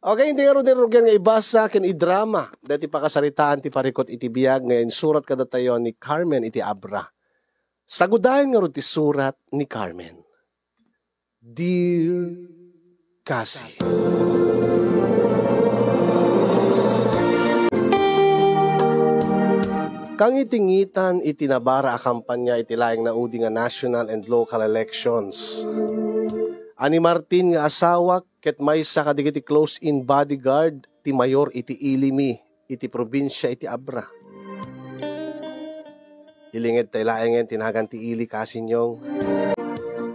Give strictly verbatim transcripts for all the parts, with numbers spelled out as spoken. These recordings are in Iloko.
Okay, iti ngarud ti rugian nga ibasa ken idrama daytoy pakasaritaan ti parikut iti biag nga insurat kadatayo ni Carmen iti Abra. Sagudayen ngarud ti surat ni Carmen. Dear Cassie. Kangitingitan iti nabara a kampanya iti laeng naudi nga national and local elections. A ni Martin nga asawak ket maysa kadagiti close-in bodyguard ti mayor iti ili mi iti probinsia iti Abra. Ilinged tay laengen ti nagan ti ili, Kasinyong.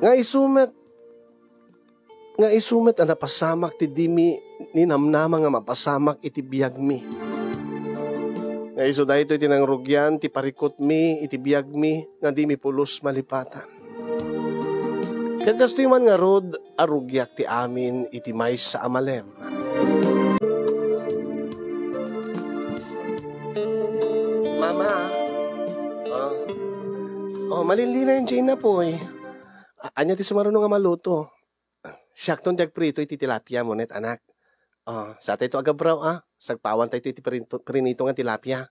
Nga isu met, nga isu met a napasamak ti dimi ninamnama nga mapasamak iti biagmi. Nga isu daytoy ti nangrugian ti parikutmi iti biagmi nga dimi pulos malipatan. Ket kastoy man ngarud a rugiak ti amin iti maysa a malem. Mama. Oh. Oh, malinlinay diay napoy. A-, ania ti sumaruno nga maluto? Siakton ti agprito iti tilapia, Monet, anak. Oh, satayto agabraw, ah. Sagpawan tayto iti printo-, prinito nga tilapia.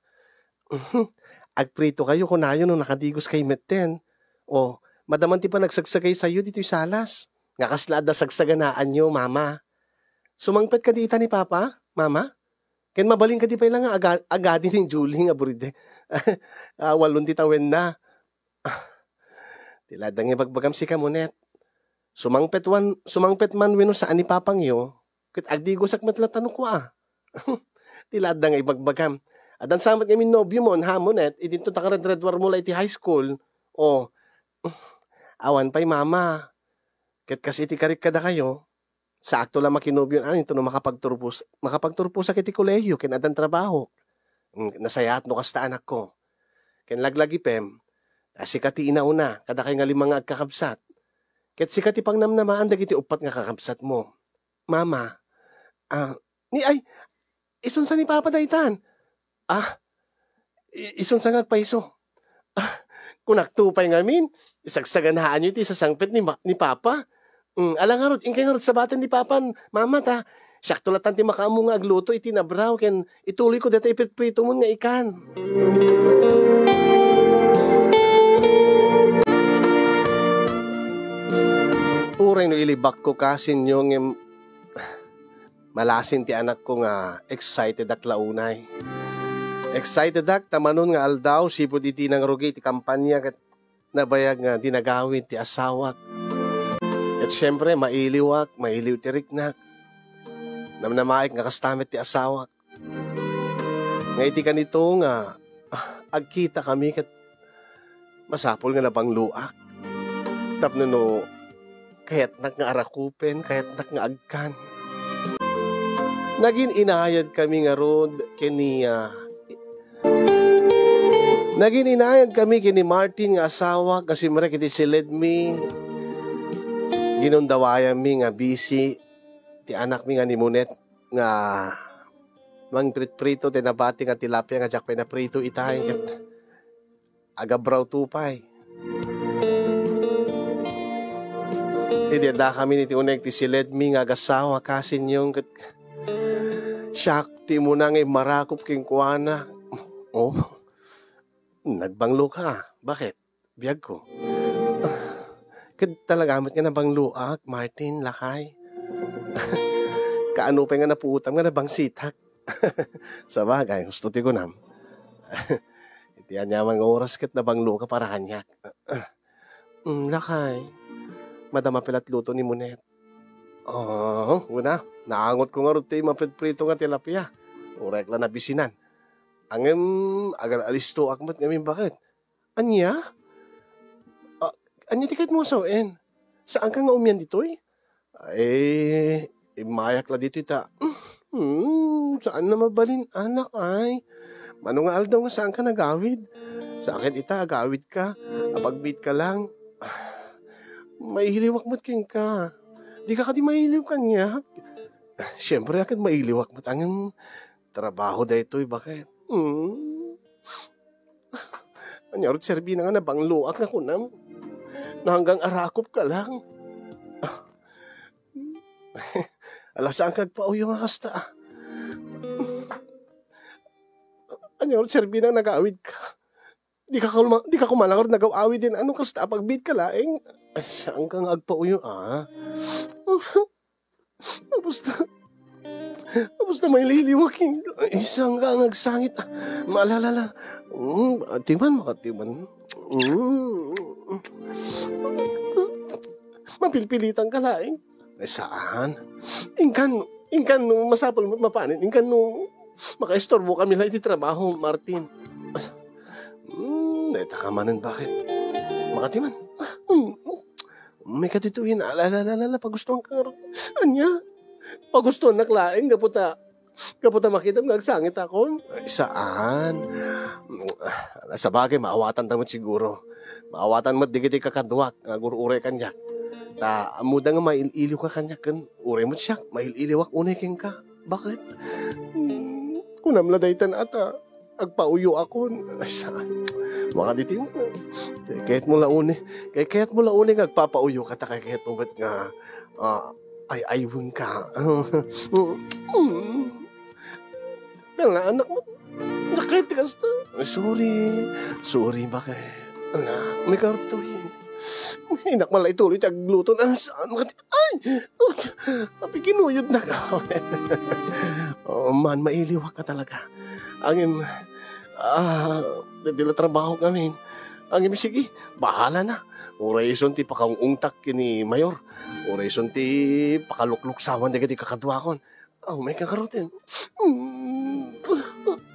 Agprito kayo, kunayo no nakadigos kayo metten. Oh, madaman ti panagsagsagaysayo ditoy salas. Nga kasla adda sagsaganaanyo, Mama. Sumangpet kadi ita ni Papa, Mama? Ken mabalin kadi pay la nga aga-, agadi ni Julie nga buride. Ah, walon ti tawenna. Ti ladda nga ibagbagam sika, Monet. Sumangpet wan-, sumangpet man wenno saan ni Papangyo, ket agdigosak met latta no kua. Ti ladda nga ibagbagam. Addan sa met ngamin nobio mo, ha, Monet, idinto ta karedreduar mo la iti high school. Oh, awan pay, Mama. Ket kas iti karik kadakayo, saakto la makinobio, ah, intono makapagturpos-, makapagturposak iti kolehiyo ken addan trabaho. Mm, nasayaat no kasta, anakko. Ken laglagipem, a, sika ti inauna kadakay nga lima nga agkakabsat. Ket sika ti pangnamnamaan dagiti uppat nga kakabsatmo. Mama, ah, ni, ay, isunsa ni Papa daytan? Ah, i-, isunsa nga agpayso? Ah, kunakto pay ngamin, isagsaganaanyo ti sasangpet ni ma-, ni Papa. Mm, ala ngarud, inkay ngarud sabaten ni Papan, Mama, ta siakto latan ti makaammo nga agluto iti nabraw ken ituloyko dayta ipritpritomon nga ikan. Uray no ilibakko, Kasinyo, ngem malasin ti anakko nga excitedak la unay. Excitedak ta manon nga aldaw, sipud iti nangrugi ti kampanya ket nabayag nga di nagawid ti asawak. Ket siempre, mailiwak, mailiw ti riknak. Namnamaek nga kasta met ti asawak. Nga iti kanito nga, ah, agkita kami ket masapul nga nabangloak. Tapno no kayatnak nga arakupen, kayatnak nga agkan. Nagin-inayad kami ngarud ken ni, ah, nagin-inayad kami ken ni Martin nga asawak nga simrek iti siledmi. Ginundawayanmi nga busy ti anakmi nga ni Monet nga mangpritprito ti nabati nga tilapia nga diak pay naprito itay ket agabraw to pay. Idi addakami iti uneg ti siledmi nga agasawa, Kasinyong, ket siak ti umuna nga immarakop kenkuana. Oh, nagbanglo ka. Bakit? Biagko. Ket talaga met nga nabangloak, Martin, lakay. Kaano pay nga napuotam nga nabangsitak? Sabagay, husto ti kunam. Iti aniaman nga oras ket nabangloka para kaniak. Mm, lakay. Madama pay la ti luto ni Monet. Oh, una, naangotko ngarud ti mapritprito nga tilapia. Uray la nabisinan. Ngem, agal-alistoak met ngamin, bakit? Ania? Ah, ania ti kayatmo nga sawen? Saanka nga umian ditoy? Eh, immayak la ditoy ta, hmm, saan na mabalin, anak, ay. Mano nga aldaw nga saanka nagawid? Sa akin ita, agawidka. Apagbiitka lang. Mailiwak met kenka. Dika kadi mailiw kaniak? Siempre, akin mailiwak met, ngem trabaho daytoy, bakit? Hmm. Ania rut serbina nga nabangloak nga kunam? No hanggang arakop ka lang. Ala, saanka agpauyo nga kasta, ah. Ania ngarud serbina nga nag-awidka? Dika koma-, dika koma ngarud nagaw-awiden no kasta a pagbiitka laeng. Ay, saanka nga agpauyo, ah. Tapos ta, tapos ta maililiwak ken, ay, saanka nga agsangit, ah. Maalala. Mm, atiman, makatiman. Mm. Mapilpilitanka laeng. Ay, saan? Inkan, inkan no masapul met mapanen, inkan no makaistorbokami la iti trabaho, Martin. Hmm, dayta ka manen, bakit? Makatiman. Ah, hmm. May kaditoyen, ala, ala, ala, ala, pagustuanka ngarud. Ania? Pagustuannak laeng, gapu ta, gapu ta makitam nga agsangitakon? Ay, saan? Ala, sabagay, maawatan ta met siguro. Maawatan met dagiti kakaduak nga agur-uray kaniak. Ta, ammoda nga mail-iliwka kaniak ken uray met siak, mail-iliwak unay kenka. Bakit? Hmm, kunam la daytan ata. Agpauyoakon. Ay, saan? Makaditoy. Kayatmo la unay. Kay-, kayatmo la unay nga agpapauyoka ta kayatmo met nga, ah, ay-aywenka. Dala, anak mo. Sakit ti kasta. Ay, sorry. Sorry, bakit? Ala, may kartoy. Inak man la ituloy ti agluto. Ah, saan makati-, ay! Napikinuyod na ka. Oo, man, mailiwak ka talaga. Angem, ah, ditoy la trabaho kami. Angem, sige, bahala na. Uray isun ti pakaung-ungtak ken ni Mayor. Uray isun ti pakalukluksawan dagiti kakaduakon. Oh, may kakarutin. Mm.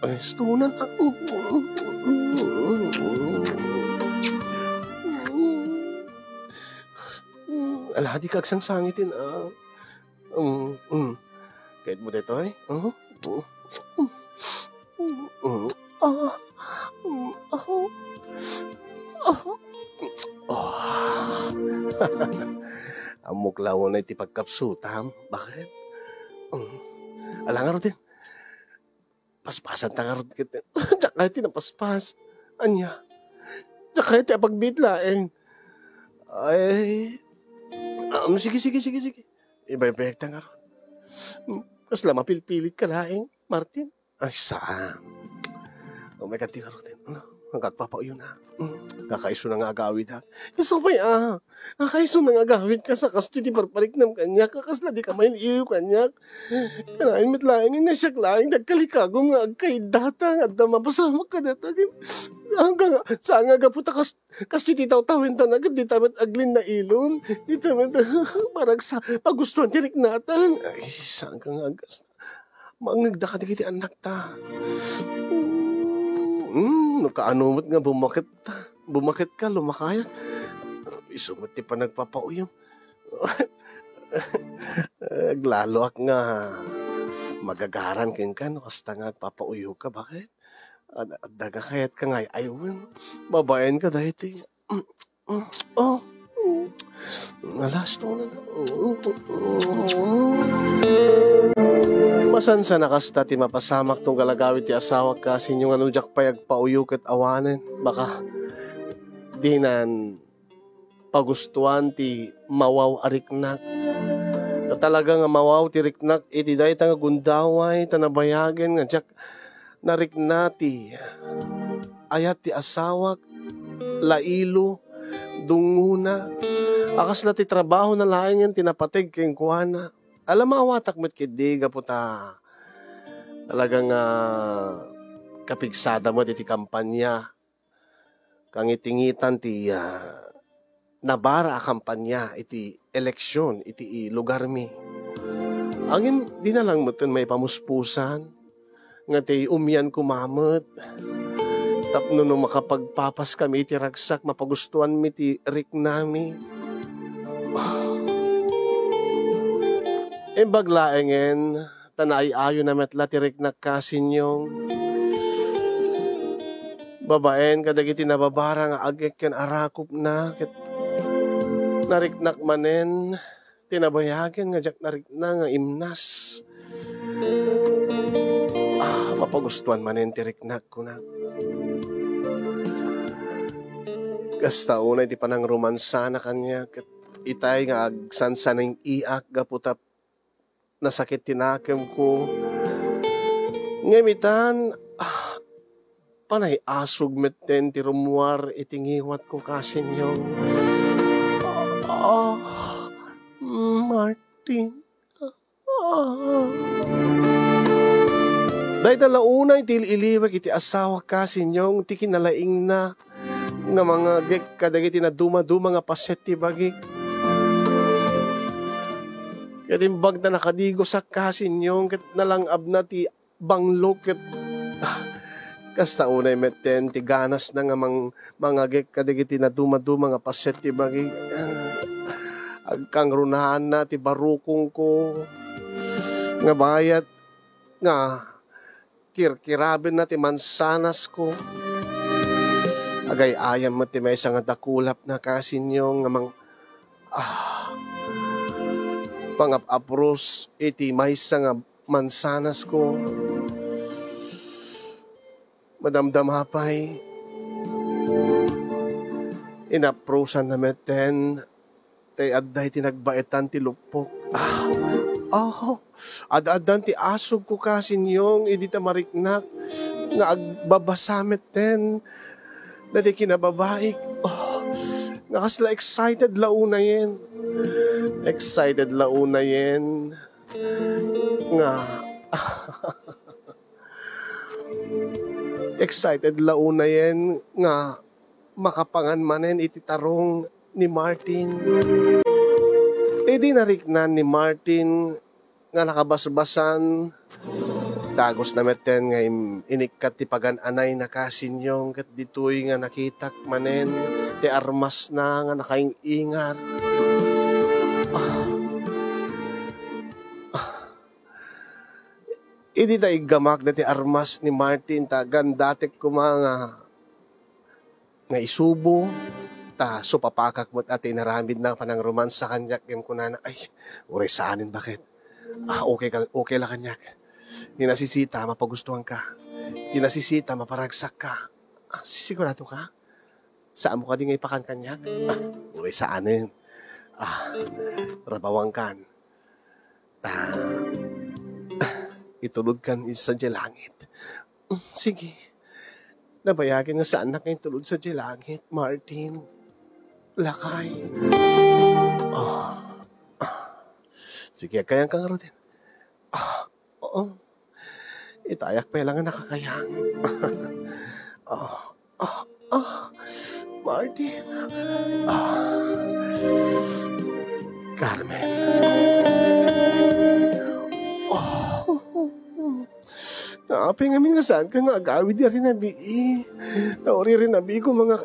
Ay, stunan ako. Ala, dika agsangsangitin, ah. Mm, mm. Kayatmo daytoy? Uh-huh. Mm. Mm. Ah. Mm. Ah. Ah. Oh. Ammok la unay ti pagkapsutam. Bakit? Mm. Ala ngarud, eh. Paspasanta ngarud ket. Diak kayat ti napaspas. Ania? Diak kayat ti apagbiit laeng. Ay. Um, sige, sige, sige, sige. Ibaybayagta ngarud. Hmm, kasla mapilpilitka laeng, Martin. Ay, saan? Oh my God, ti ngarud. Ano? Agpapauyo na. Hmm, kakaiso na nga agawidak. Isu pay, ah. Kakaiso na nga agawidka sa kastoy ti parpariknam kaniak. Kakasla dika mail-iliw kaniak. Kanayon met laeng nga siak laeng ti agkalikagum nga agkaiddata nga adda mapasamak kadata. Hanggang saan nga gapu ta kas-, kastoy ti tawtawentanak ket dita met aglinnailon. Dita met paragsa-, pagustuan ti riknatan. Ay, saan ka nga agas-, mangngegda kadagiti annakta. Hmm, no kaano met nga bumaketta. Bumaketka, lumakayak. Isu met ti panagpapauyom. Aglaloak nga magagaran kenka no kasta nga agpapauyoka. Bakit? Ad-, adda nga kayatka nga ay-aywen. Babaenka daytoy. Mm, mm, oh. Alas to na. Masansan a kasta ti mapasamak tunggal agawid ti asawak, kasinyo, nga no diak pay agpauyo ket awanen, baka dinan pagustuan ti mawaw a riknak. Ta talaga nga mawaw ti riknak iti dayta nga gundaway, ta nabayagen nga diak narikna ti ayat ti asawak, lailo, dungngona, a kasla ti trabahona laengen ti napateg kenkuana. Ala, maawatak met ketdi gapu ta talaga nga kapigsada met iti kampanya. Kangitingitan ti, ah, nabara a kampanya iti eleksion iti lugarmi. Ngem dina lang metten maipamuspusan nga ti umian koma met tapno no makapagpapaskami iti ragsak, mapagustuanmi ti riknami. Imbag laengen, ta naay-ayona met la ti riknak, kasinyo. Babaen kadagiti nababara nga agek ken arakupna, ket nariknak manen ti nabayagen nga diak narikna nga imnas. Ah, mapagustuan manen ti riknak, kunak. Kasta unay ti panangromansana kaniak, ket itay nga agsansaning-iak gapu ta nasakit ti nakemko. Ngem itan, ah, panay asug metten ti rummuar iti ngiwatko, kasinyong. Ah, Martin. Ah. Dayta la unay ti il-iliwek iti asawak, kasinyong, ti kinalaingna nga mangagek kadagiti nadumaduma nga paset ti bagik. Ket imbag ta nakadigosak, kasinyong, ket nalang-abna ti banglo ket, ah, kasta unay metten ti ganasna nga mang-, mangagek kadagiti nadumaduma nga paset ti bagik. Agkangrunaanna ti barukongko nga bayat nga kirkirabenna ti mansanasko. Agay-ayam met ti maysa nga dakulapna, kasinyong, nga mang-, ah, pangap-apros iti maysa nga mansanasko. Madamdama pay, inaprusanna metten, tay adda iti nagbaetan ti luppok. Ah, ah, ad-addan ti asugko, kasinyong, idi ta mariknak nga agbabasa metten dati kinababaik. Oh, nga kasla excited la unayen. Excited la unayen nga excited la unayen nga makapangan manen iti tarong ni Martin. Idi nariknan ni Martin nga nakabasbasan, dagosna metten nga im-, inikkat ti pagan-anayna, kasinyong, ket ditoy nga nakitak manen ti armasna nga nakaing-ingar. Ah. Ah. Idi ta iggamak dati armas ni Martin, ta gandatek koma nga, nga isubo, ta supapakak met a ti inaramidna a panangromansa kaniak, ngem kunana, "Ay, uray saanen, baket. Ah, okay ka, okay la kaniak. Ti nasisita, mapagustuanka. Ti nasisita, maparagsakka. Ah, sigurado ka? Saanmo kadi nga ipakan kaniak? Ah, uray saanen. Ah, rabawankan. Ta, ah, itulodkan sadiay langit." "Mm, sige. Nabayagen nga saannak nga intulod sadiay langit, Martin. Lakay." Ah, ah. "Sige, agkayangka ngaruden?" "Ah, oo. Itayak pay la nga nakakayang." Ah, ah, ah, Martin. Ah, Carmen. Oh. Apay ngamin nga saanka nga agawid iti rinabii? Ta uray rinabii koma nga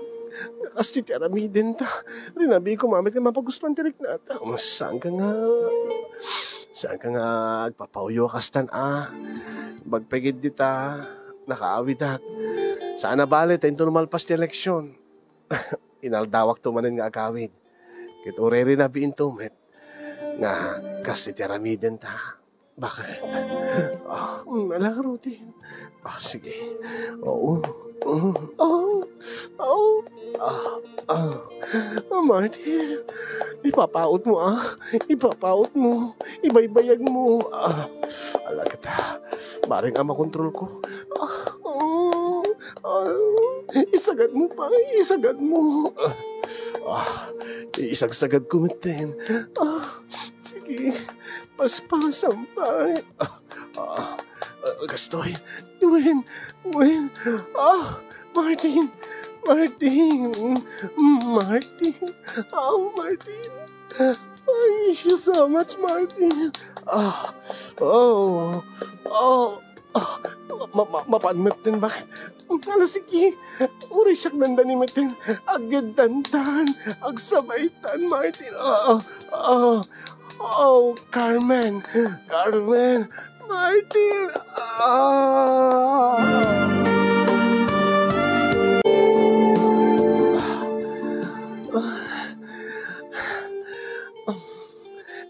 kastoy ti aramidenta. Rinabii koma met nga mapagustuan ti riknata. Saanka nga, saanka nga agpapauyo a kastan a. Imbag pay ketdi ta nakaawidak. Saan a bale ta inton malpas ti eleksion, inaldawakto manen nga agawid. Ket uray rinabiinto met nga kas iti aramidenta. Bakit? Ah, mm, ala, Rutin. Ah, sige. Oo. Mm. Ah, ah, ah, ah. Ah, Martin, ipapautmo, ah. Ipapautmo. Ibaybayagmo. Ah, ala kita. Bareng a makontrolko. Ah, ah, ah. Isagadmo pay. Isagadmo. Ah, ah. Isagsagadko metten. Ah, sige. Paspasam pay. Ah, ah, ah, kastoy. Wen, wen. Ah, Martin. Martin. Martin. Oh, Martin. I miss you so much, Martin. Ah, oh, oh, ah, ma-, ma-, mapan metten, bakit? Ala, sige. Uray siak dandani metten. Ageddantan. Agsabaytan, Martin. Ah, ah, ah. Oh, Carmen. Carmen. Martin. Ah.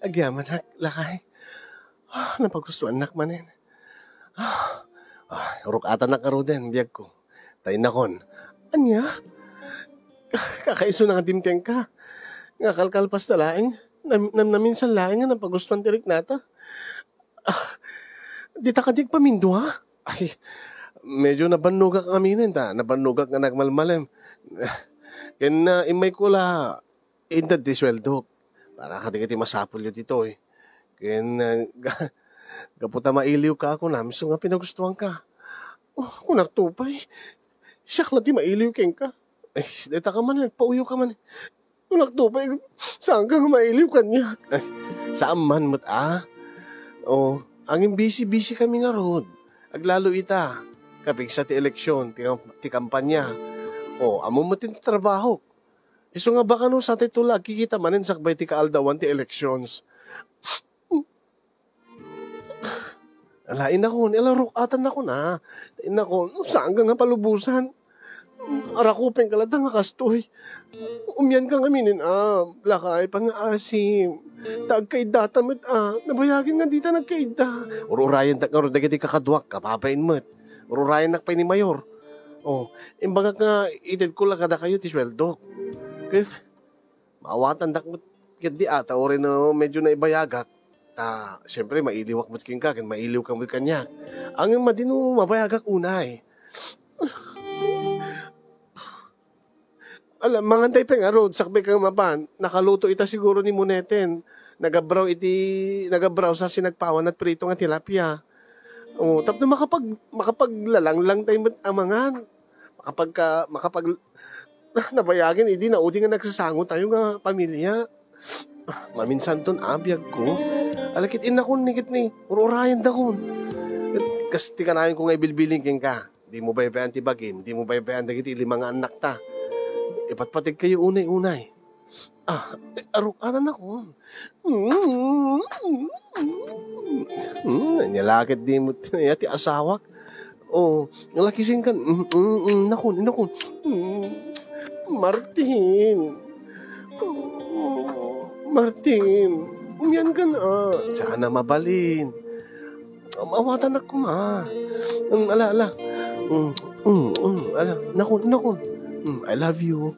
Agyamanak, lakay. Ah, napagustuannak manen. Ah, ah, ruk-atanak ngaruden, biagko. Ta innakon. Ania? Kakaisuna nga dimtengka. Nga kalkalpasta laeng. Nam-, nam-, naminsan laeng nga napagustuan ti riknata. Ah, dita kadi agpamindua? Ay, medyo nabannogak aminen ta, nabannogak nga nagmalmalem. Ken, ah, immayko la inted ti sueldok para kadagiti masapulyo ditoy. Ken, ah, ga-, gapu ta mailiwka a kunam, isu nga pinagustuanka. Oh, kunakto pay, siak la ti mailiw kenka. Ay, dayta ka man, nagpauyo ka man. Kunakto pay, saanka nga mailiw kaniak? Ay, saan man met, ah. Oh, angin busy-busy kami ngarud. Aglalo ita, kapigsa ti eleksyon, ti, ti kampanya. Oh, ammom met ti trabahok. Isu nga baka no, sa ti tula, agkikita manen sakbay ti kaaldawan ti elections. Ala, inakon, ala, ruk-atan nakon, ah. Inakon, saanka nga palubosan? Arakupenka latta nga kastoy. Umianka ngaminen, ah. Lakay, pangaasim. Ta agkaiddata met, ah. Nabayagen nga dita nagkaidda. Ur-urayendak ngarud dagiti kakaduak, kababain met. Ur-urayennak pay ni Mayor. Oh, imbagak nga itedko la kadakayo ti sueldok. Ket maawatandak met ketdi a, ta uray no medyo naibayagak, ta siempre, mailiwak met kenka ken mailiwka met kaniak. Angin madi no mabayagak unay. Ala, mangantay pay ngarud, sakbay ka mapan, nakaluto ita siguro ni Moneten. Nagabraw iti, nagabraw sa sinagpawan at prito nga tilapia. Oh, tapno makapag-, makapaglalanglang tayo met a mangan. Makapagka-, makapag-, nabayagen idi naudi nga nagsasango tayo nga pamilya. Maminsan ton a biagko. Ala, ket innakon ni, ket ni, ur-urayen dakon. Ket kas ti kanayon ko nga ibilbiling kenka. Dimo baybay-an ti bagim, dimo baybay-an dagiti lima nga annakta. Ipatpateg kayo unay-unay. Ah, eh, aruk-atan nakon. Mm. Mm, ania la ket dimo tinaya ti asawak. Oh, nalakisin kan. Mm, mm, mm, nakon, nakon. Mm. Martin. Oh, Martin. Umian ka na. Sana mabalin. Maawatannak koma. Mm, ala, ala. Mm, mm, mm, ala. Nakon, nakon. Mm, I love you.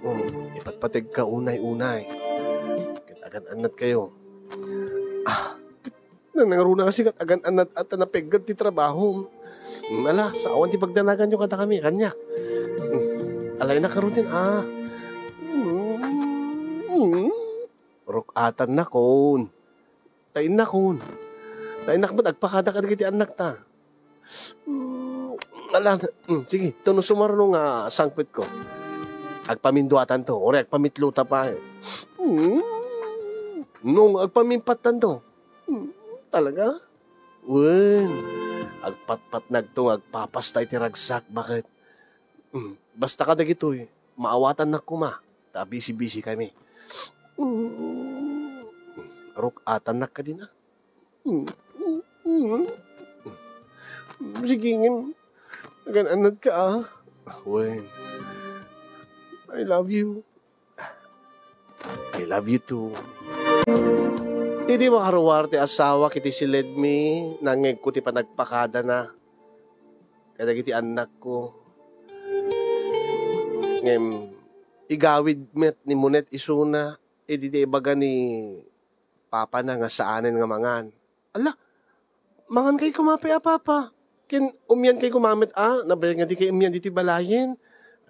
Mm, ipatpateg ka unay-unay. Ket agan-annat kayo. Ah, ket nanangruna kasi ket agan-annat at napeggad ti trabaho. Mm, ala, sawan ti pagdanaganyo kadakami, kaniak. Mm, ala, innak ngaruden, ah. Mm, mm. Ruk-atan nakon. Ta innakon. Ta innak met agpakada kadagiti annakta. Mm, ala, mm, sige, to no sumarno nga sangpetko. Agpaminduatanto, uray agpamitlota pay. Mm, no, agpamimpattanto. Mm, talaga? Wen, agpatpatnagto nga agpapasta iti ragsak, baket? Mm, basta kadagitoy, maawatannak koma, ta bisi-bisi kami. Mm, ruk-atannak kadin, ah. Mm, mm, mm. Sige ngem, agan-annat ka, ah. Wen, I love you. I love you too. Idi makaruar ti asawak iti siledmi, nangngegko ti panagpakadana kadagiti annakko. Ngem igawid met ni Monet isuna idi ti ibaga ni papana nga saanen nga mangan. Ala, mangan kay koma pay a, Papa. Ken umian kay koma met a, nabayag nga di kay umian ditoy balayen.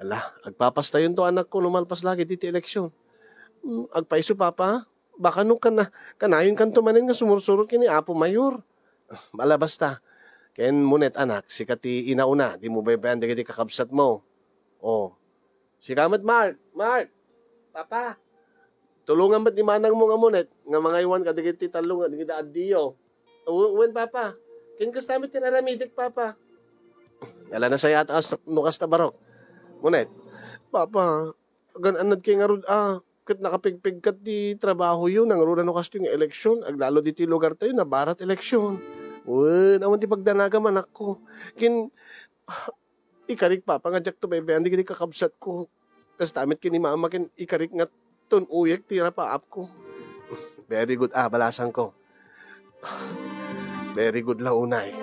Ala, agpapastayonto, anakko, no malpas la ket ti eleksyon. Mm, agpayso, Papa. Baka no kana-, kanayonkanto manen nga sumursurot ken ni Apo Mayor. Ala, basta. Ken Monet, anak, sika ti inauna, dimo baybay-an dagiti kakabsatmo. Oh. Sika met, Mark. Mark! Papa! Tulongan met ni manangmo nga Monet nga mangaywan kadagiti tallo nga dagiti addiyo. Wen, Papa. Ken kasta met ti aramidek, Papa. Ala, nasayaat no kasta, barok. Monet. Papa, agan-annad kay ngarud a, ket nakapigpigkat ti trabahoyo, nangruna no kastoy nga eleksyon, aglalo ditoy lugartayo, nabarat eleksyon. Wen, awan ti pagdanagam, anakko. Ken, ikarik, Papa, nga diakto baybay-an dagiti kakabsatko. Kasta met ken ni Mama ken ikarik nga tun-oyek ti rapaapko. Very good, ah, balasangko. Very good la unay.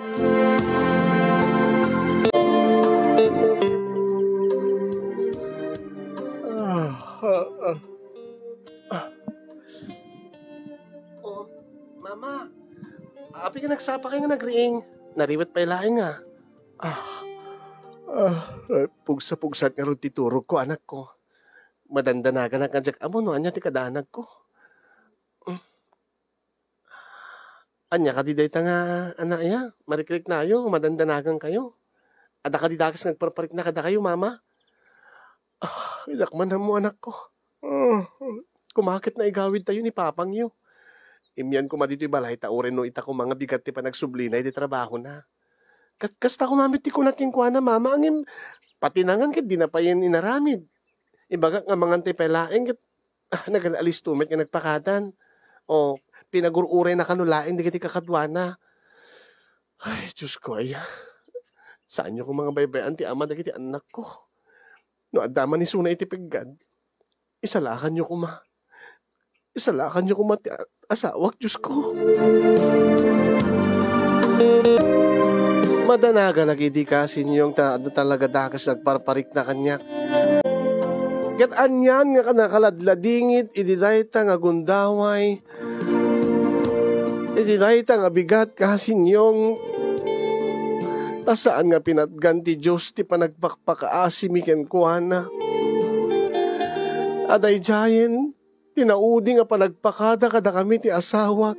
Ah, ah, ah. Oh, Mama, apay Nagsapakayo nga nagriing. Nariwet pay laeng nga. Ah, ah, pugsa-pugsaat ngarud ti turogko, anakko. Madandanaganak nga diak ammo no ania ti kadanagko. Ania kadi dayta nga, anakya? Marikriknayo, madandanagankayo. Adda kadi dakes nga agparparikna kadakayo, Mama? Ah, diak man ammo, anakko. Ah, koma ket naigawidtayo ni papangyo. Immian koma ditoy balay ta uray no ita koma nga bigat ti panagsublina iti trabahona. Kas-, kasta koma met ti kunak kenkuana, Mama, ngem pati nangan ket dina pay inaramid. Ibagak nga mangantay pay laeng ket, ah, nagal-alisto met nga nagpakada. O, pinagur-urayna kano laeng dagiti kakaduana. Ay, Diosko, aya. Saanyo koma nga baybay-an ti ama dagiti annakko. No adda man isuna iti peggad, isalakanyo koma. Isalakanyo koma ti a-, asawak, Diosko. Madanaganak idi kasinyong ta adda talaga dakes nga agparparikna kaniak. Ket anian nga nakaladladingit idi dayta nga gundaway, idi dayta nga bigat kasinyong, ta saan nga pinatgan ti Dios ti panagpakpakaasimi kenkuana. Adaydiayen, ti naudi nga panagpakada kadakami ti asawak.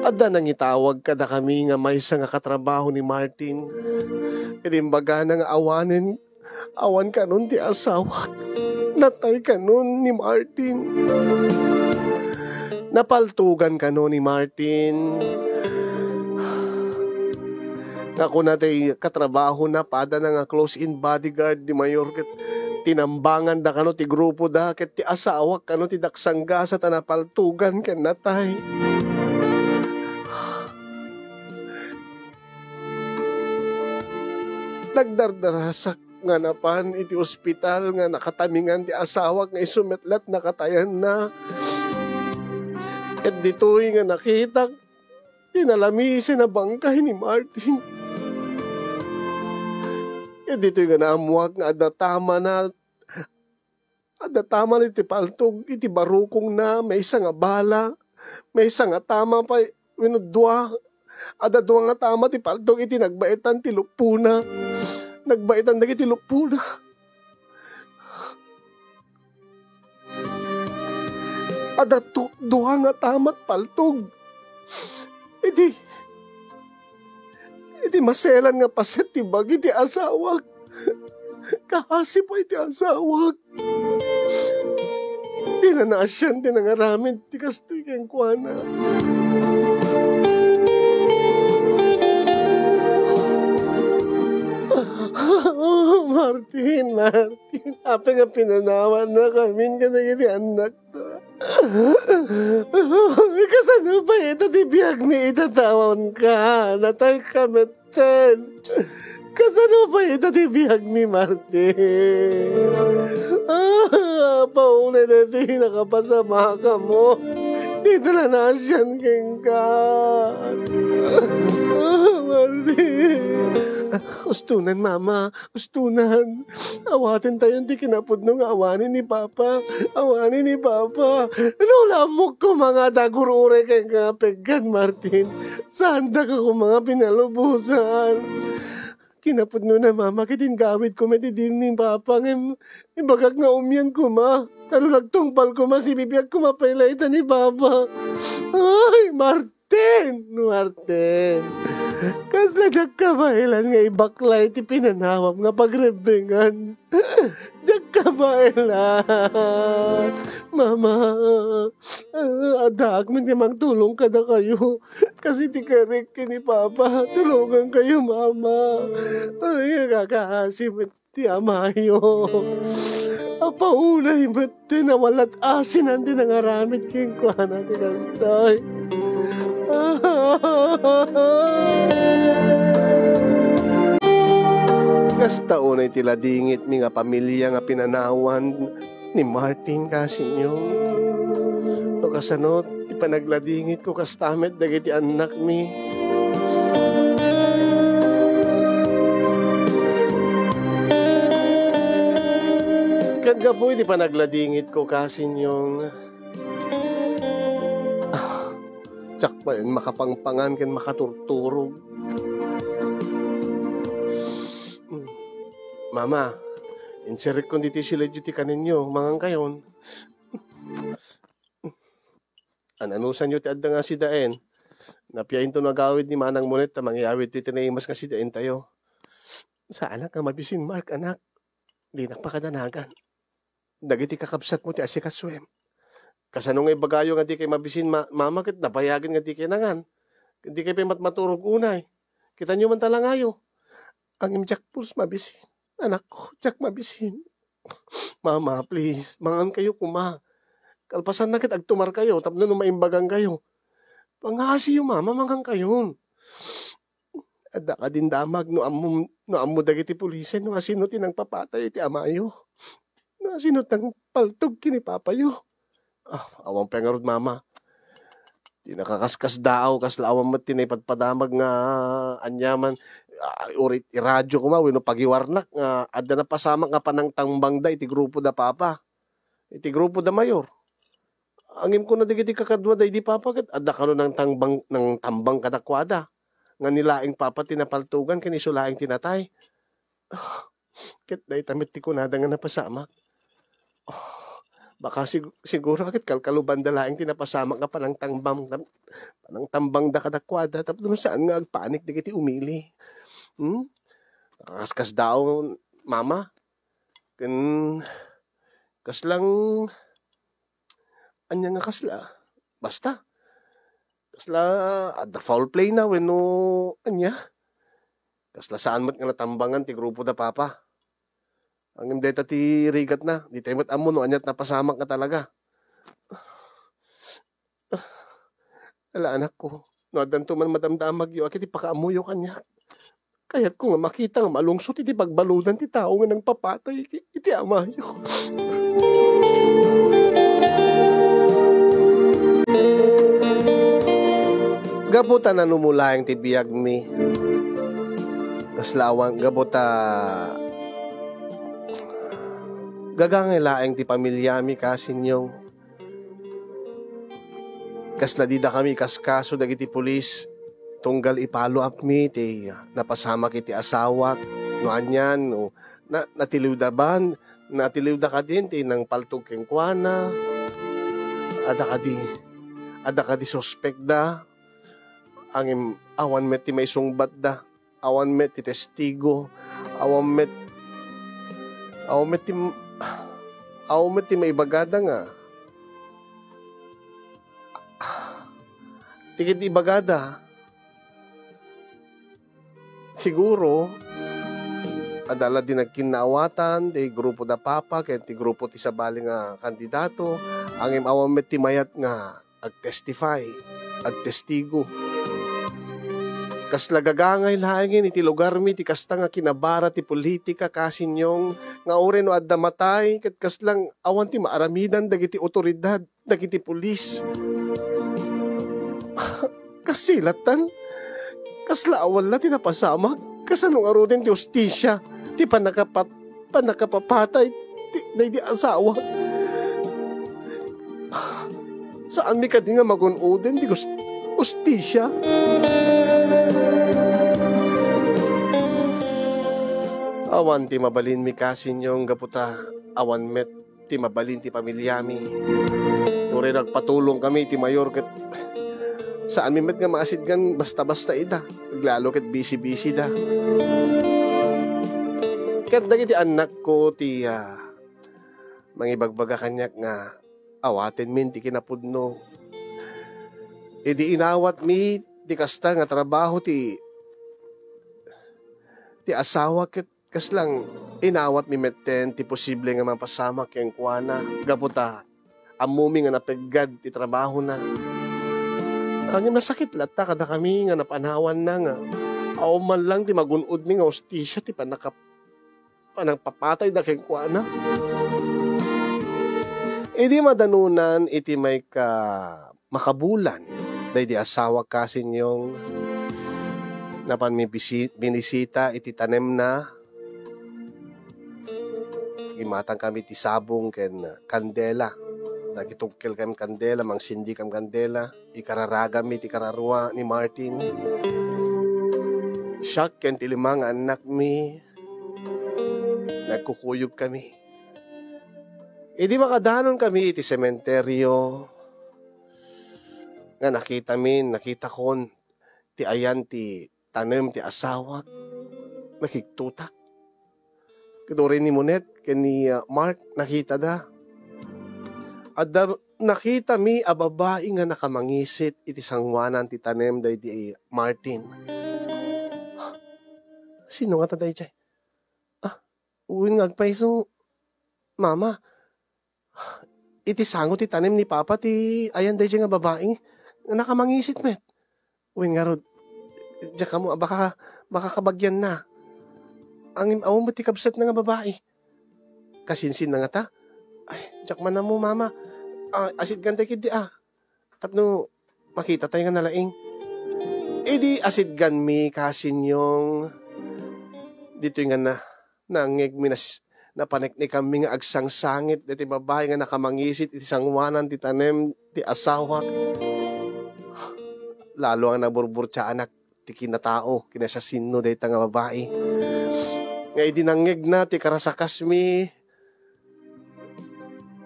Adda nangitawag kadakami nga maysa nga katrabaho ni Martin. Ket imbagana nga awanen, awan kanon ti asawak. Natay kanon ni Martin. Napaltugan kano ni Martin. Nga kuna ti katrabahona, padana nga close-in bodyguard ni Mayor, ket tinambanganda kano ti grupoda, ket ti asawak kano ti daksanggasat a napaltugan ken natay. Nagdardarasak nga napan iti ospital nga nakatamingan ti asawak nga isu met la't nakatayanna. Ket ditoy nga nakitak ti nalamisen a bangkay ni Martin. Ket ditoy nga naammuak nga adda tamana, adda tamana iti paltog iti barukongna, maysa nga bala, maysa nga tama pay wenno dua. Adda dua nga tama ti paltog iti nagbaetan ti luppona. Nagbaetan dagiti luppona. Adda tu-, dua nga tama ti paltog iti, iti maselan nga paset ti bagi ti asawak. Kaasi pay ti asawak. Dina naasian ti nangaramid ti kastoy kenkuana. Martin, Martin, apay nga pinanawannakamin kadagiti annakta? Kasano pay ita ti biagmi ita ta awanka? Natayka met. Ten, kasano pay ita ti biagmi, Martin? Ah, paunay daytoy nakapasamakamo. Dita la naasian kenka. Ah, Martin. Ustonan, Mama. Ustonan. Awatentayon ti kinapudno nga awanen ni Papa. Awanen ni Papa. No, la ammok koma nga adda agur-uray kenka nga peggad, Martin. Saandaka koma nga pinalubosan. Kinapudnona, Mama, ket ingawidko met idi ni Papa, ngem ibagak nga ummian koma. Ta no nagtungpal koma, sibibiag koma pay la ita ni Papa. Ay, Martin! Martin! Kasla diak kabaelan nga ibaklay ti pinanawam nga pagrebbengan. Diak kabaelan. Mama, ah, addaak met nga mangtulong kadakayo. Kas iti karik ken ni Papa, tulongankayo, Mama. Ay, kakaasi met ti amayo. Apaunay met ti nawalat-asinan ti nangaramid kenkuana ti kastoy. Kasta unay ti ladingitmi nga pamilia nga pinanawan ni Martin, kasinyo. No kasano ti panagladingitko, kasta met dagiti annakmi. Ket gapu iti panagladingitko, Kasinyong, ah, diak pay makapangpangan ken makaturturog. Mama, inserrekkon ditoy siledyo ti kaninyo, mangankayon. Ananusanyo ti adda nga sidaen? Napiainto no agawid ni Manang Monet ta mangyawid ti tinaimas nga sidaentayo. Saanak nga mabisin, Mark, anak. Dinak pakadanagan. Dagiti kakabsatmo ti asikasuem. Kasano nga ibagayo nga dikay mabisin, ma-, mama, ket nabayagen nga dikay nangan? Ket dikay pay matmaturog unay. Kitanyo man ta langayo. Ngem diak pulos mabisin. Anakko, diak mabisin. Mama, please, mangankayo koma. Kalpasanna ket agtumarkayo tapno no maimbagankayo. Pangaasiyo, mama, mangankayon. Adda kadin damag no ammom-, no ammo dagiti pulisen no asino ti nangpapatay iti amayo. No asino ti nangpaltog ken ni papayo. Ah, awan pay ngarud, mama. Ti nakaskasdaaw, kasla awan met ti naipadpadamag nga aniaman, ah, uray iti radio koma wenno pagiwarnak nga adda napasamak nga panangtambangda iti grupo da papa, iti grupo da mayor. Ngem kuna dagiti kakadua daydi papa ket adda kano nangtambang, nangtambang kadakuada nga ni laeng papa ti napaltogan ken isu laeng ti natay. Ket dayta met ti kunada nga napasamak. Oh, baka sig-, siguro ket kalkalubanda laeng ti napasamak nga panangtambang-, panangtambangda kadakuada tapno saan nga agpanik dagiti umili. Hmm? Kaskasdaaw, mama. Ken kaslang ania nga kasla? Basta, kasla adda foul play na wenno ania? Kasla saan met nga natambangan ti grupo da papa. Ngem dayta ti rigatna, ditay met ammo no ania ti napasamak nga talaga. Ala, anakko, no addanto man madamdamagyo, a, ket ipakaammoyo kaniak. Kayatko nga makita nga malungsot iti pagbaludan ti tao nga nangpapatay iti, iti amayo. Gapu ta nanumo laeng ti biagmi, kasla awan, gapu ta gagangay laeng ti pamiliami, Kasinyong. Kasla didakami ikaskaso dagiti pulis tunggal i-follow up mi ti napasamak iti asawak, no anian, no na-, natiliwda ban, natiliwda kadin ti nangpaltog kenkuana. Adda kadi, adda kadi suspekda, ngem awan met ti maisungbatda. Awan met ti testigo, awan met, awan met ti, awan met ti maibagada nga, ti ket ibagada, siguro, adda la di nagkinnaawatan ti grupo da Papa ken ti grupo ti sabali nga kandidato, ngem awan met ti mayat nga agtestify, agtestigo. Kasla gagangay laengen iti lugarmi ti kasta nga kinabara ti politika, Kasinyong, nga uray no adda matay, ket kaslang awan ti maaramidan dagiti otoridad, dagiti pulis. Kasilatan, kasla awan la ti napasamak, kasano ngaruden ti hustisia, ti pannakapat-, pannakapapatay ti, daydi asawa. Saanmi kadi nga magun-oden ti gus-, hustisia? Awan ti mabalinmi, Kasinyong, gapu ta awan met ti mabalin ti pamiliami. Uray nagpatulongkami iti mayor ket saanmi met nga maasidgan basta-basta ida. Aglalo ket bisi-bisida. Ket dagiti annakko ti, ah, mangibagbaga kaniak nga awatenmin ti kinapudno. Idi inawatmi ti kasta nga trabaho ti, ti asawa ket kaslang inawatmi metten ti posible nga mapasamak kenkuana gapu ta ammomi nga napeggad ti trabahona. Ngem nasakit latta kadakami nga napanawanna nga awan man lang ti magun-odmi nga hustisia ti pannakap-, pannakapapatayda kenkuana. Idi madanunan iti mayka-, makabulan, daydi asawak, Kasinyong, napanmi bisi-, binisita iti tanemna. imatangkami ti sabong ken kandela. Nagitugkelkami kandela, mangsindikami kandela. Ikararagammi ti kararua ni Martin. Siak ken ti lima nga annakmi, nagkukuyogkami. Idi makadanonkami iti sementerio, nga nakitami, nakitakon ti ayan ti tanem ti asawak, nakigtotak. Ket uray ni Monet ken ni, ah, Mark, nakitada. Adda nakitami a babai nga nakamangisit iti sangoanan ti tanem daydi Martin. Sino ngata daydiay? Ah, wen nga agpayso, Mama. Iti sango ti tanem ni Papa ti ayan daydiay nga babai nga nakamangisit met. Wen ngarud, diak ammo, baka, baka kabagianna. Ngem awan met ti kabsatna nga babai. Kasinsinna ngata? Ay, diak man ammo, Mama. Ah, asidgan tay ketdi, ah. Tapno makitatayo nga nalaing. Idi asidganmi, kasinyong, ditoy nga na, nangngegmi nas-, napaneknekanmi nga agsangsangit daytoy babai nga nakamangisit iti sangoanan ti tanem ti asawak. Lalo nga naburburtiaanak ti kinatao, kinasiasino dayta nga babai. Nga idi nangngegna ti karasakasmi,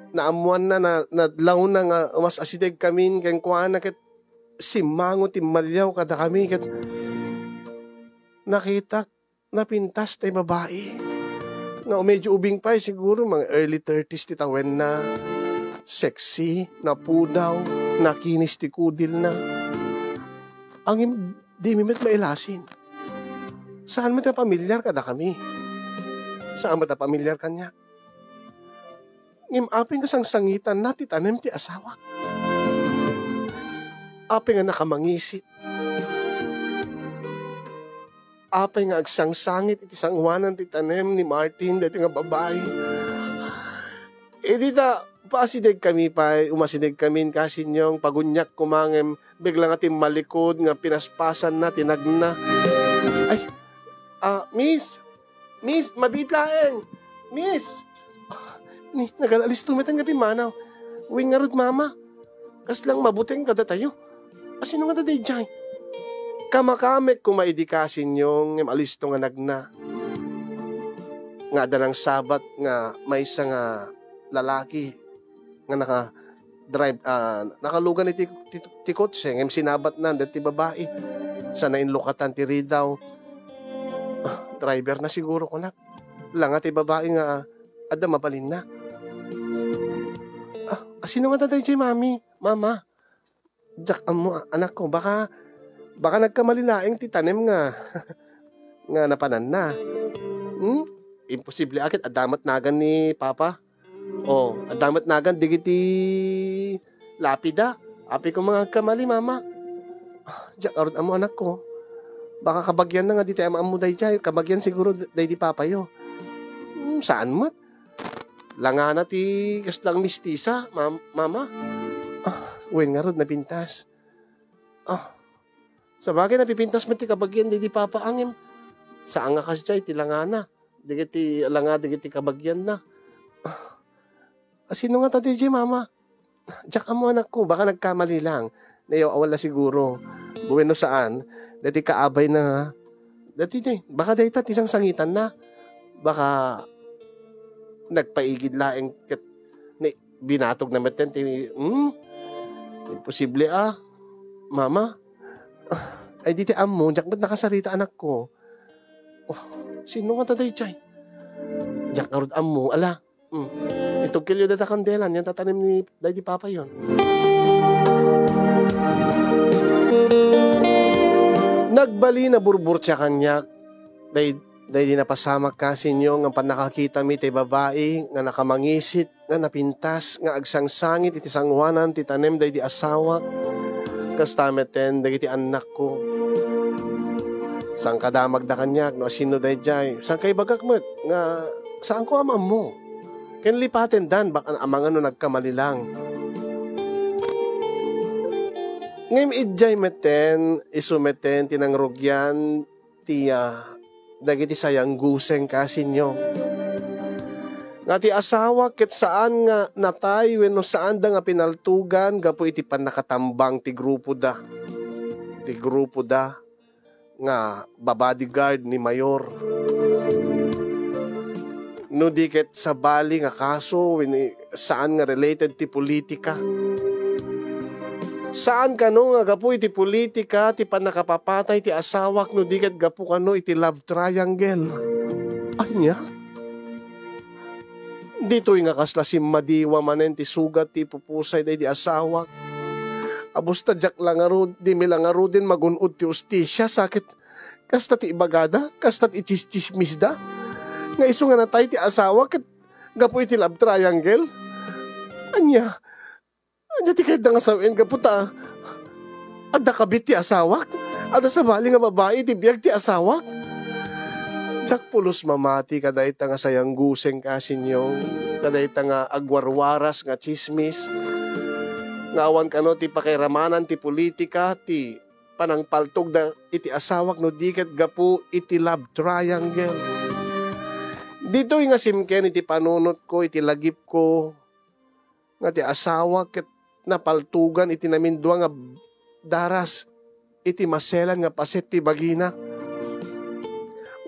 naammoanna, na, nadlawna nga umas-asidegkamin kenkuana ket simmango ti maliaw kadakami ket nakitak napintas tay babai nga medyo ubing pay siguro, mga early thirties ti tawenna. Sexy, napudaw, nakinis ti kudilna. Ngem dimi met mailasin. Saan met a pamilyar kadakami. Saan met a pamilyar kaniak. Ngem apay nga sangsangitanna ti tanem ti asawak? Apay nga nakamangisit? Apay nga agsangsangit iti sangoanan ti tanem ni Martin daytoy nga babai? Idi ta, paasidegkami pay, umasidegkamin, kasinyong, paguniak koma ngem bigla nga timmalikod nga pinaspasanna ti nagna. Ay, ah, miss! Miss, mabiit laeng! Miss! Ah, ni, nagalisto met nga pimmanaw. Wen ngarud, Mama. Kasla mabuteng kadatayo. A, sino ngata daydiay? Kamakamek koma idi, kasinyong, ngem alisto nga nagna. Nga adda nangsabat nga maysa nga lalaki nga naka-drive, ah, nakalugan iti, ti, ti kotse, ngem sinabatna daytoy babai. Sa nainlukatan ti ridaw. Ah, driver na siguro, kunak. Langa ti babai nga adda mabalinna. Ah, a, sino ngata daydiay, Mami? Mama? Diak ammo, a-, anakko, baka, baka nagkamali laeng ti tanem nga, nga napananna. Hmm? Imposible a ket adda met nagan ni Papa. O, adda met nagan dagiti lapida. Apay koma nga agkamali, Mama? Ah, diak ngarud ammo, anakko. Baka kabagianna nga dita am-ammo daydiay. Kabagian siguro d-, daydi papayo. Hmm, saan met? Langana ti kasla mistisa, mam-, Mama. Ah, wen ngarud napintas. Ah, sabagay, napipintas met ti kabagian daydi papa, ngem saan nga kasdiay ti langana. Dagiti langa, dagiti kabagianna. Ah, a, sino ngata daydiay, Mama? Diak ammo, anakko, baka nagkamali lang. Nayaw-awan la siguro. Bueno, saan? Daytoy kaabayna, daytoy, baka dayta ti sangsangitanna. Baka nagpaigid laeng ket ni, binatogna metten ti, hmm? Imposible a, Mama. Ay, dita ammo, diak met nakasarita, anakko. Oh, sino ngata daydiay? Diak ngarud ammo, ala. Hmm. Itugkelyo dayta kandela, yan tatanem ni daydi papayon. Nagbalin a burburtia kaniak, day-, daydi napasamak, kasinyong, nga pannakakitami ti babai nga nakamangisit, nga napintas, nga agsangsangit iti sangoanan ti tanem daydi asawak, kasta metten dagiti annakko. Sangkadamagda kaniak no asino daydiay. Sangkaibagak met nga saanko a maammo. Ken lipatendan, baka amangan no nagkamali lang. Ngem idiay metten, isu metten ti nangrugian ti, ah, dagiti sayang guseng, kasinyong. nga ti asawak ket saan nga natay wenno saanda nga pinaltugan gapu iti pannakatambang ti grupoda, ti grupoda nga babodyguard ni Mayor. No di ket sabali nga kaso wenno saan nga related ti politika. Saan kano nga gapu iti politika ti pannakapapatay ti asawak no di ket gapu kano iti love triangle. Ania? Ditoy nga kasla simmadiwa manen ti sugat ti ipupusay daydi asawak. Abusta diak la ngarud, dimi la ngaruden magun-od ti hustisia, sa ket kasta ti ibagada, kasta ti ichischismisda. Nga isu nga natay ti asawa ket gapu iti love triangle. Ania? Ania ti kayatda nga sawen gapu ta adda kabit ti asawak? Adda sabali nga babai iti biag ti asawak? Diak pulos mamati kadayta nga sayangguseng kasinyong, kadayta nga agwarwaras nga tsismis, nga awan kano ti pakairamanan ti politika, ti panangpaltogda iti asawak no di ket gapu iti love triangle. Ditoy nga simken iti panunotko iti lagipko nga ti asawak ket napaltugan iti namindua nga daras iti maselan nga paset ti bagina.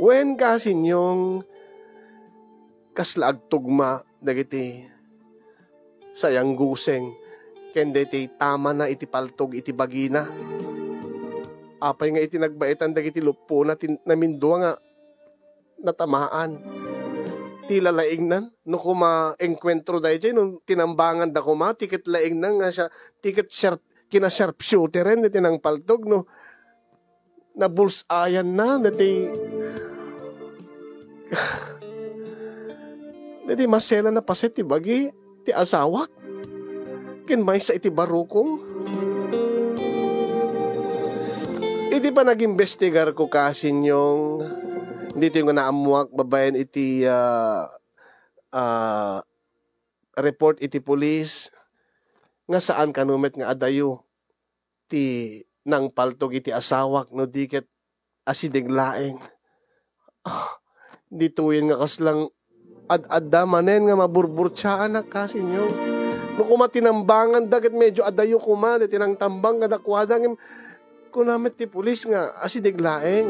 Wen, kasinyong, kasla agtugma dagiti sayangguseng ken daytoy tamana iti paltog iti bagina. Apay nga iti nagbaetan dagiti luppona ti namindua nga natamaan? Ti lalaingnan, no kuma engkuentro daytoy, no tinambangan da kuma, ti ket laingnan nga siya, ti ket sharp-, kina-sharpshooteren ti nangpaltog, no nabulsayan na dati, dati masela na paset ti bagi ti asawak ken maysa iti barukong. Iti panagimbestigar ko kasinyong, ditoy nga naammuak babaen iti, ah, ah, report iti pulis nga saan kano met nga adayo ti nangpaltog iti asawak no di ket asideg laeng. Ah, ditoyen nga kaslang ad-adda manen nga maburburtiaanak, kasinyong. No kuma tinambangan da ket medyo adayo kuma daytoy nangtambang kadakuada, ngem kuna met ti pulis nga asideg laeng.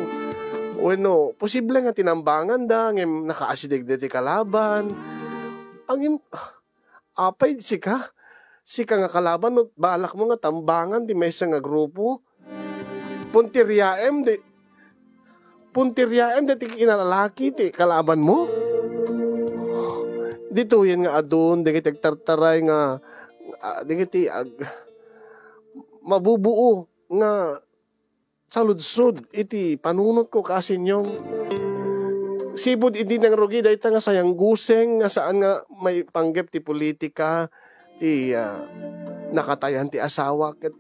Wenno, posible nga tinambangan da, ngem nakaasideg daytoy kalaban. Ngem, ah, apay sika? Sika nga kalaban, no balakmo nga tambangan ti maysa nga grupo? Puntiryaem di, puntiryaem daytoy kinalalaki ti kalabanmo? Ditoyen nga adun dagiti agtartaray nga, ah, dagiti ag-, mabubuo nga saludsod iti panunotko, kasinyong. Sipud idi nangrugi dayta nga sayangguseng nga saan nga maipanggep ti politika, ti, ah, nakatayan ti asawa, ket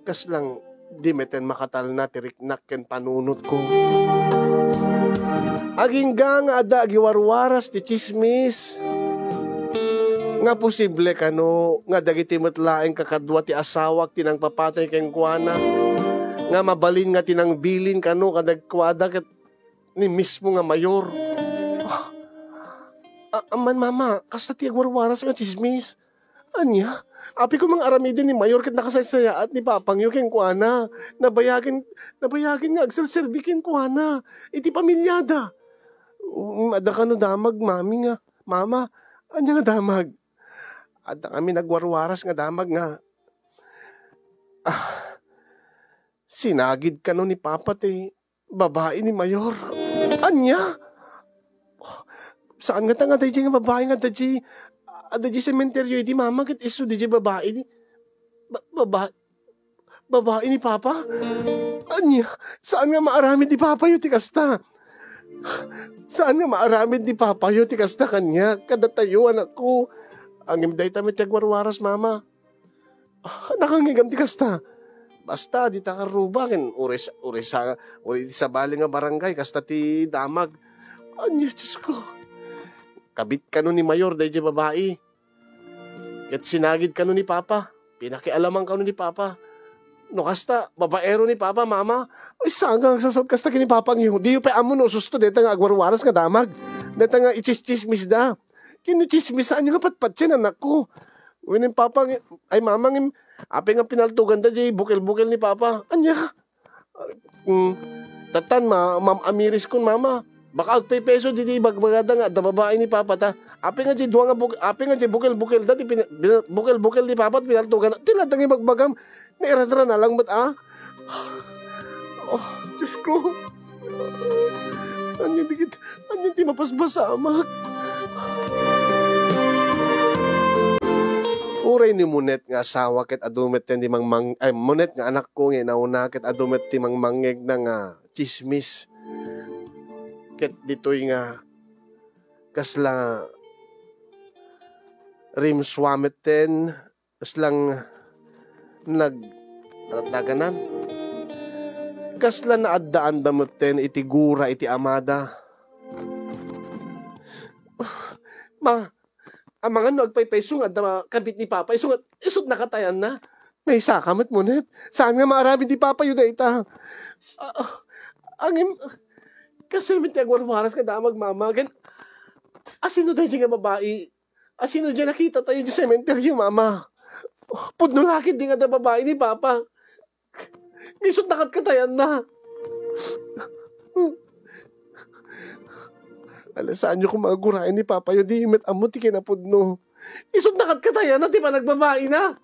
kaslang di meten makatalna ti riknak ken panunotko. Agingga nga adda agiwarwaras ti tsismis nga posible kano nga dagiti met laeng kakadua ti asawak ti nangpapatay kenkuana, nga mabalin nga ti nangbilin kano kadakuada ket ni mismo nga mayor. Ah, a-, amman, Mama, kasta ti agwarwaras nga tsismis. Ania? Apay koma nga aramiden ni mayor ket nakasaysayaat ni papangyo kenkuana. Nabayagen, nabayagen nga agserserbi kenkuana iti pamilyada. Um, adda kano damag, Mami, nga, Mama, ania nga damag? Adda kami nagwarwaras nga damag nga, ah, sinagid kano ni Papa ti babai ni mayor. Ania? Saan ngata nga adda diay nga babai nga adda diay, adda diay sementeryo idi, Mama, ket isu diay babai ni, ba-, baba-, babai ni Papa? Ania? Saan nga maaramid ni Papayo ti kasta? Saan nga maaramid ni Papayo ti kasta kaniak? Kadatayo, anakko. Ngem dayta met ti agwarwaras, Mama. Ah, nakangngegam ti kasta. Basta, dita karruba, ken uray sa-, uray sa-, uray iti sabali nga barangay, kasta ti damag. Ania, Diosko? Kabit kano ni mayor daydiay babai. Ket sinagid kano ni Papa. Pinakialaman kano ni Papa. No kasta, babaero ni Papa, Mama. Ay, saan nga agsasaot kasta ken ni Papa, ngem diyo pay ammo no ususto dayta nga agwarwaras nga damag. Dayta nga itsistsismisda. Ken no tsismisaanyo nga patpatien, anakko. Wen ni Papa, ngi-, ay, Mama, ngem, apay nga pinaltoganda diay bukel-bukel ni Papa? Ania? Mm, tattan, ma-, Ma'am Amiriskon, Mama. Baka agpaypayso diay ibagbagada nga adda babai ni Papa ta. Apay nga diay dua nga buk-, apay nga diay bukel-bukelda ti pina-, bina-, bukel-bukel ni Papa ti pinaltoganda. Ti latta nga ibagbagam, nairadra na lang met, a? Oh, Diosko. Ania ti kit-, ania ti mapaspasamak? Uray ni Monet nga asawa ket adu met ti mangmang-, ay, Monet nga anakko nga inauna ket adu met ti mangmangngegna nga tsismis. Ket ditoy nga kasla rimsua metten, kasla nag-, anat daganan. Kasla naaddaanda metten iti gura iti amada. Ma, amangan no agpaypayso nga adda kabit ni Papa, isu nga, isut' nakatayanna. Maysaka met, Monet. Saan nga maaramid ni Papayo dayta? Ah, angem, kasay met ti agwarwaras nga damag, Mama. Ken, asino daydiay nga babai? Asino diay nakitatayo diay sementeryo, Mama? Pudno la ketdi nga adda babai ni Papa. Isut' nakatkatayanna. Ala, saanyo koma a guraen ni Papayo, diyo met ammo ti kinapudno. Isut' nakatkatayanna ti panagbabaina.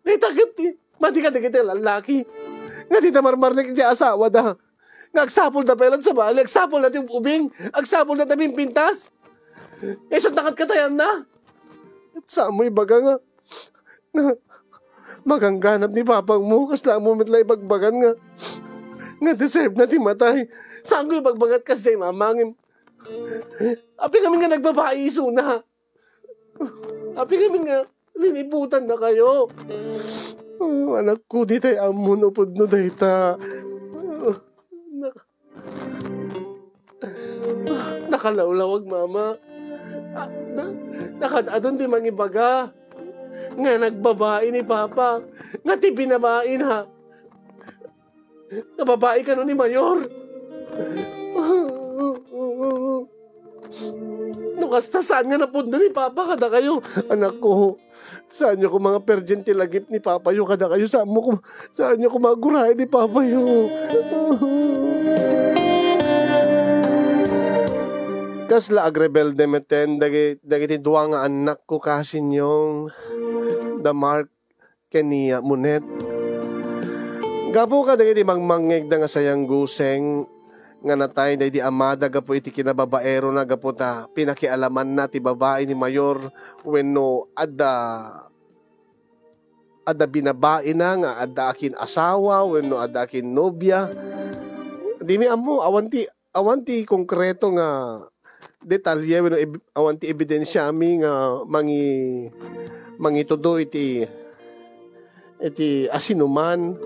Dayta ket ti madi kadagiti lallaki nga dida marmarnek iti asawada. Nga agsapulda pay laeng sa bali, agsapulda ti ub-ubing, agsapulda ti pimpintas. Isut' nakatkatayanna. Saanmo ibaga nga, nga magangganab ni Papangmo, kasla ammo met la ibagbagan nga, nga deserve na ti matay. Saanko ibagbaga ti kasdiay, Mama, ngem apay ngamin nga nagbabai isuna? Apay ngamin nga linibutannakayo? Oh, anakko, ditay ammo no pudno dayta. Nak-, nakalawlawag, Mama. Ah, na-, nakad-adun ti mangibaga nga nagbabai ni Papa, nga ti binabaina nga babai kano ni Mayor. No kasta, saan nga napudno ni Papa kadakayo? Anakko, saanyo koma nga perdian ti lagip ni Papayo kadakayo? Saanmo koma, saanyo koma a guraen ni Papayo? Kasla agrebelde metten dagi-, dagiti dua nga annakko, Kasinyong, da Mark ken ni Monet. Gapu kadagiti mangmangngegda nga sayangguseng nga natay daydi amada gapu iti kinababaerona gapu ta pinakialamanna ti babai ni Mayor wenno adda, adda binabaina nga adda akin-asawa wenno adda akin-nobia. Dimi ammo, awan ti awan ti konkreto nga detalye wenno eb-, awan ti ebidensiami nga mangi-, mangitudo iti, iti asinoman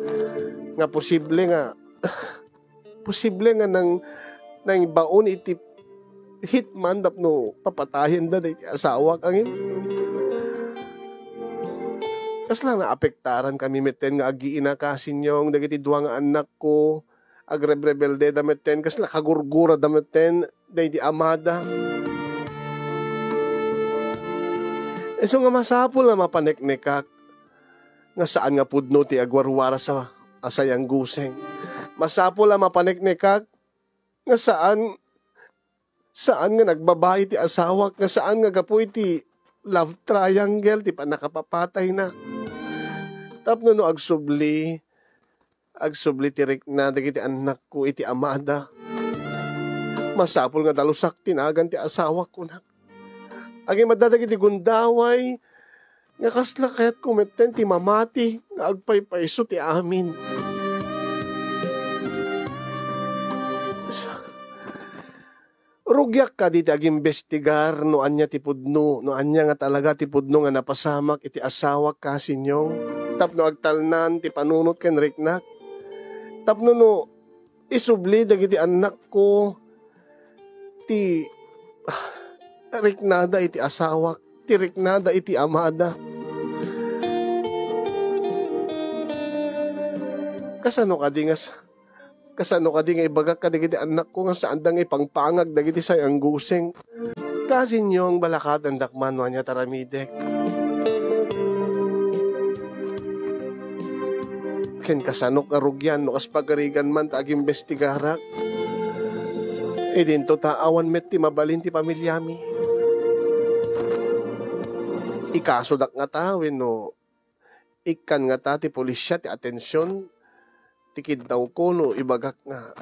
nga posible nga, posible nga nang-, nangbaon iti hitman tapno papatayenda dagiti asawak. Angin, kasla naapektaran kami metten nga agiina, Kasinyong, dagiti dua nga annakko. Agrebrebeldeda metten, kasla kagurgurada metten daydi amada. Isu nga masapul a mapaneknekak nga saan nga pudno ti agwarwaras a, a sayangguseng. Masapul a mapaneknekak nga saan Saan nga nagbabai ti asawak, nga saan nga gapu iti love triangle ti pannakapapatayna. Tapno no agsubli, agsubli ti rikna dagiti annakko iti amada. Masapul nga dalusak ti nagan ti asawak, kunak. Agimad dagiti gundaway, nga kasla kayatko metten ti mamati nga agpaypayso ti amin. Rugiak kadi ti agimbestigar no ania ti pudno, no ania nga talaga ti pudno nga napasamak iti asawak, Kasinyong, tapno agtalnan ti panunot ken riknak. Tapno no isubli dagiti annakko ti, ah, riknada iti asawak, ti riknada iti amada. Kasano kadi nga sa-, Kasano kadi nga ibagak kadagiti annakko nga saanda nga ipangpangag dagiti sayang guseng? Kasinyo, balakadandak man no ania ti aramidek. Ken kasanok nga rugian no kas pagarigan man ta agimbestigarak. Idinto ta awan met ti mabalin ti pamiliami. Ikasodak ngata wenno ikkan ngata ti polisia ti atension ti kidnawko no ibagak nga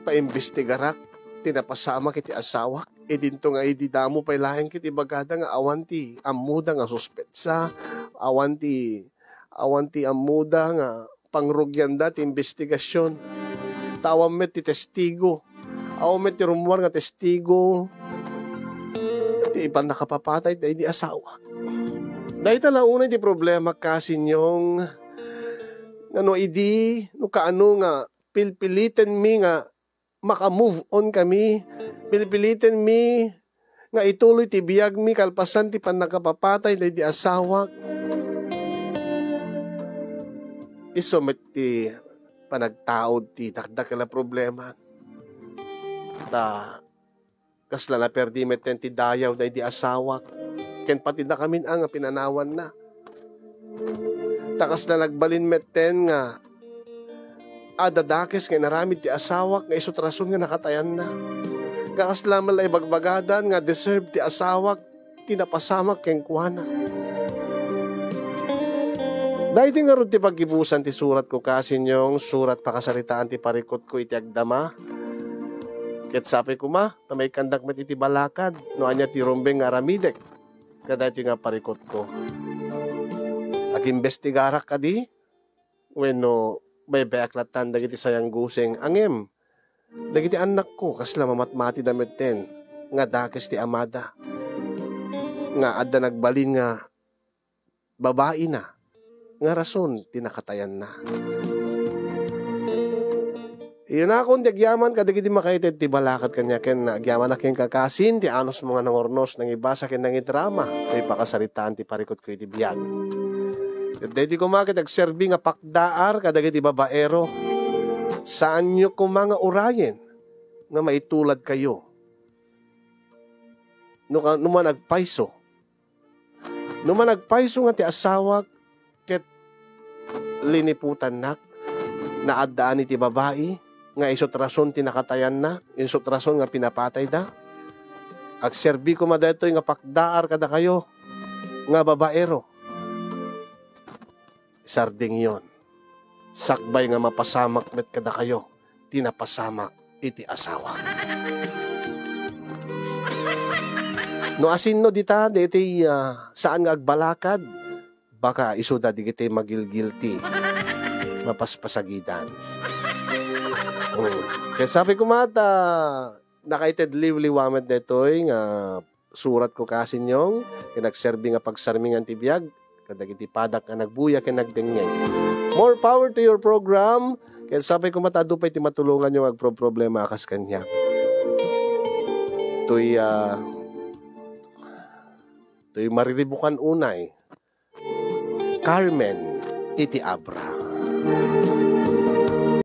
paimbestigarak ti napasamak iti asawak? Idinto nga idi damo pay laeng ket ibagada nga awan ti ammoda nga suspetsa, awan ti, awan ti ammoda nga pangrugianda ti imbestigasyon. Ta awan met ti testigo. Awan met ti rummuar nga testigo ti pannakapapatay daydi asawa. Dayta la unay ti problema, kasinyong, nga no idi, no kaano nga pilpilitenmi nga maka-move on kami, pilpilitenmi nga ituloy ti biagmi kalpasan ti pannakapapatay daydi asawak. Isu met ti panagtaud ti dakdakel a problema. Ta kasla naperdi metten ti dayaw daydi asawak, ken pati dakamin a nga pinanawanna. Ta kasla nagbalin metten nga adda dakes nga inaramid ti asawak nga isu ti rason nga nakatayanna. Nga kasla met la ibagbagadan nga deserve ti asawak ti napasamak kenkuana. Daytoy ngarud ti paggibusan ti suratko, kasinyong, surat pakasaritaan ti parikutko iti agdama. Ket sapay koma ta maikkandak met iti balakad no ania ti rumbeng nga aramidek kadaytoy nga parikutko. Agimbestigarak kadi? Wenno baybayak lattan dagiti sayangguseng, ngem dagiti annakko kasla mamatmatida metten nga dakes ti amada, nga adda nagbalin nga babaina nga rason ti nakatayanna. Iyunakon ti agyaman kadagiti makaited ti balakad kaniak, ken agyamanak kenka, kasin, ti anusmo nga nangurnos, nangibasa ken nangidrama toy pakasaritaan ti parikutko iti biag. Ket daydi koma ket agserbi nga pakdaar kadagiti babaero. Saanyo koma nga urayen nga maituladkayo. No ka-, no man agpayso, no man agpayso nga ti asawak ket liniputannak, naaddaan iti babai nga isut' rason ti nakatayanna, isut' rason nga pinapatayda, agserbi koma daytoy nga pakdaar kadakayo nga babaero. Sardengyon, sakbay nga mapasamak met kadakayo ti napasamak iti asawa. No asinno dita, daytoy, ah, saan nga agbalakad, baka isuda dagiti magilgilti, mapaspasagidan. Mm. Ket sapay koma ta, nakaited liwliwa met daytoy nga suratko, kasinyong, ken agserbi nga pagsarmingan ti biag kadagiti padak nga nagbuya ken nagdengngeg. More power to your program. Ket sapay koma ta adu pay ti matulonganyo nga agproproblema a kas kaniak. Toy, ah, toy mariribukan unay. Carmen iti Abra.